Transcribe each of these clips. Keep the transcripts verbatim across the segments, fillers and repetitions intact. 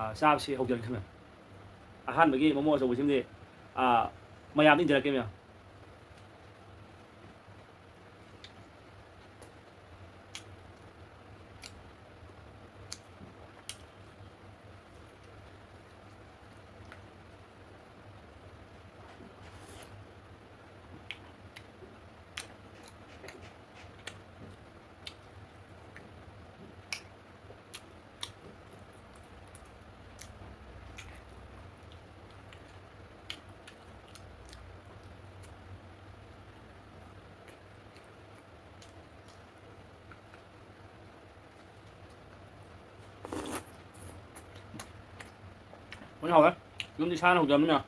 ꯑꯥ, ꯆꯥꯕꯁꯤ ꯍꯧꯖꯔꯒꯦ ꯈꯟꯕꯅꯤ꯫ ꯑꯍꯥꯟꯕꯒꯤ ꯃꯣꯃꯣ ꯑꯆꯧꯕꯁꯤꯃꯗꯤ, ꯑꯥ, ꯃꯌꯥꯝꯗ ꯏꯟꯖꯔꯛꯀꯦ, ꯃꯌꯥꯝ꯫ ꯂꯣꯏꯅ ꯍꯥꯎꯔꯦ꯫ ꯌꯨꯝꯗꯤ ꯏꯁꯥꯅ ꯍꯧꯖꯕꯅꯤꯅ꯫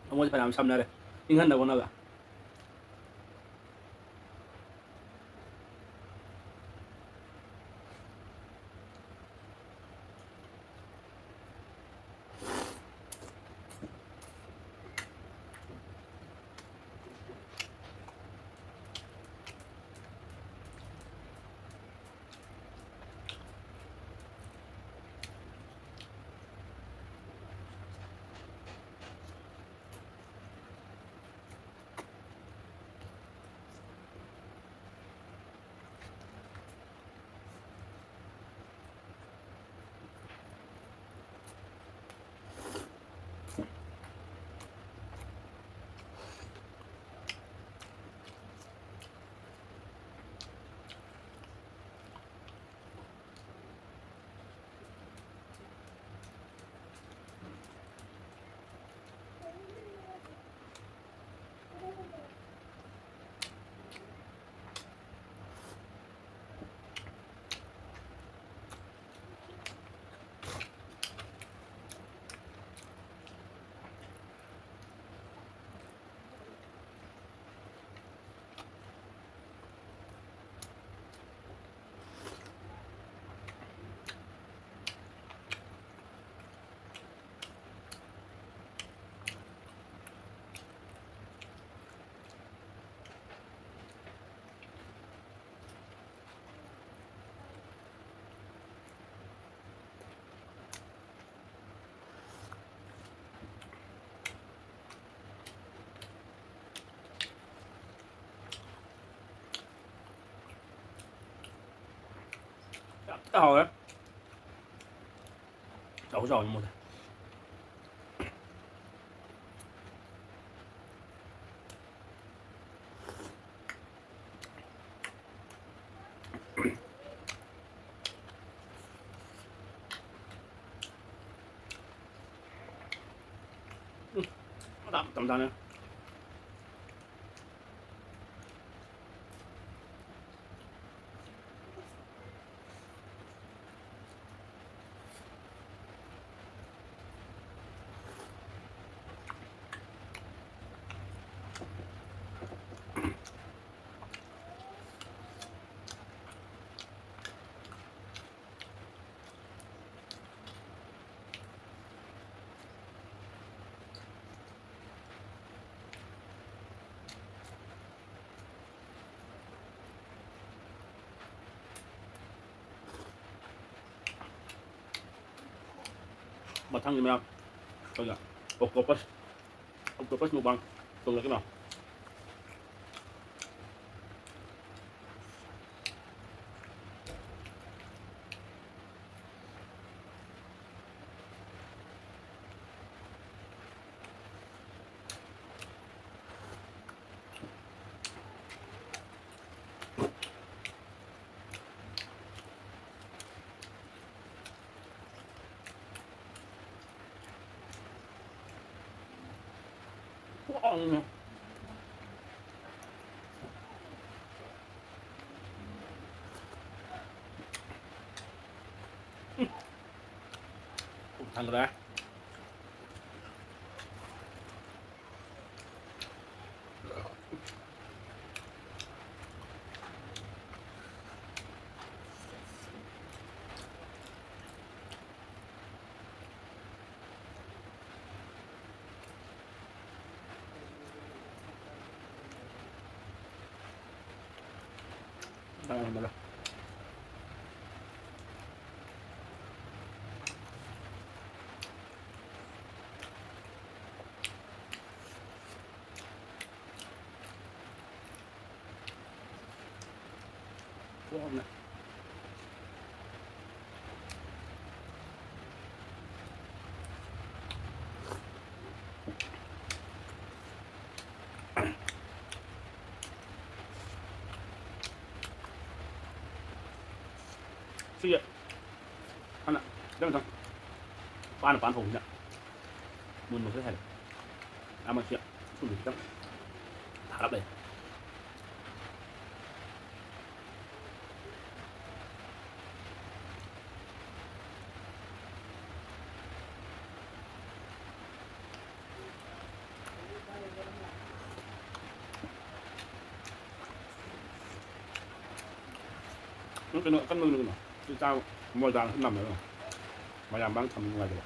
ꯃꯣꯃꯣꯁꯦ ꯐꯅꯌꯥꯝ ꯁꯝꯅꯔꯦ꯫ ꯏꯪꯍꯟꯅꯕ ꯍꯣꯠꯅꯕ꯫ ꯌꯥꯝ ꯊꯤ ꯍꯥꯎꯋꯦ꯫ ꯆꯥꯎ ꯆꯥꯎ ꯃꯣꯏꯗ꯫ ꯎꯝ, ꯃꯇꯥ ꯃꯇꯝ ꯇꯥꯅ꯫ ꯃꯊꯪꯒꯤ ꯃꯌꯥꯝ ꯑꯩꯈꯣꯏꯒ octopus, octopus mukbang ꯇꯧꯔꯒꯦ ꯃꯌꯥꯝ꯫ ꯋꯥꯎꯅ꯫ ꯎꯝ꯫ ꯄꯨꯛ ꯊꯟꯒ꯭ꯔꯦ꯫ ꯊꯣꯛꯑꯕꯅꯦ꯫ ꯁꯤꯁꯦ ꯍꯥꯟꯅ ꯈꯤꯇꯪ ꯈꯤꯇꯪ ꯄꯥꯅ ꯄꯥꯅ ꯍꯧꯕꯅꯤꯅ ꯃꯨꯟꯕꯁꯨ ꯍꯦꯜꯂꯦ꯫ ꯑꯃꯁꯤ ꯊꯨꯝꯁꯨ ꯈꯤꯇꯪ ꯊꯥꯔꯞ ꯂꯩ꯫ ꯅꯪ ꯀꯩꯅꯣ ꯑꯀꯟꯕꯗꯨꯅ ꯀꯩꯅꯣ? ꯁꯤ ꯆꯥꯕ ꯃꯣꯏꯗꯥꯅ ꯁꯨꯝ ꯅꯝꯃꯦꯕ꯫ ꯃꯌꯥꯝ ꯃꯥꯡ ꯊꯝꯕ ꯅꯨꯡꯉꯥꯏꯇꯕ꯫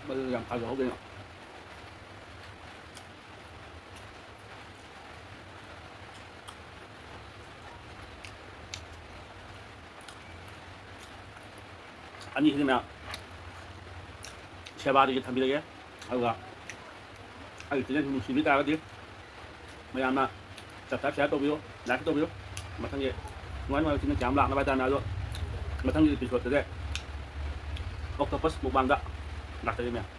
ꯃꯗꯨ ꯌꯥꯝ ꯐꯖꯍꯧꯗꯦꯅ꯫ ꯑꯅꯤꯁꯤꯅ ꯁꯦꯕꯥꯗꯨꯁꯨ ꯊꯝꯕꯤꯔꯒꯦ꯫ ꯑꯗꯨꯒ ꯑꯩꯒꯤ ꯆꯦꯅꯦꯜꯁꯤ ꯅꯨꯡꯁꯤꯕꯤ ꯇꯥꯔꯒꯗꯤ ꯃꯌꯥꯝꯅ subscribe, share ꯇꯧꯕꯤꯌꯨ, like ꯇꯧꯕꯤꯌꯨ꯫ ꯃꯊꯪꯒꯤ ꯅꯨꯡꯉꯥꯏ ꯅꯨꯡꯉꯥꯏꯕ ꯆꯦꯅꯦꯜ ꯀꯌꯥ ꯑꯃ ꯂꯥꯛꯅꯕ ꯍꯥꯏꯇꯥꯔꯦ꯫ ꯑꯗꯣ ꯃꯊꯪꯒꯤ episodeꯇꯗꯤ octopus mukbangꯗ ꯂꯥꯛꯆꯒꯦ ꯃꯌꯥꯝ꯫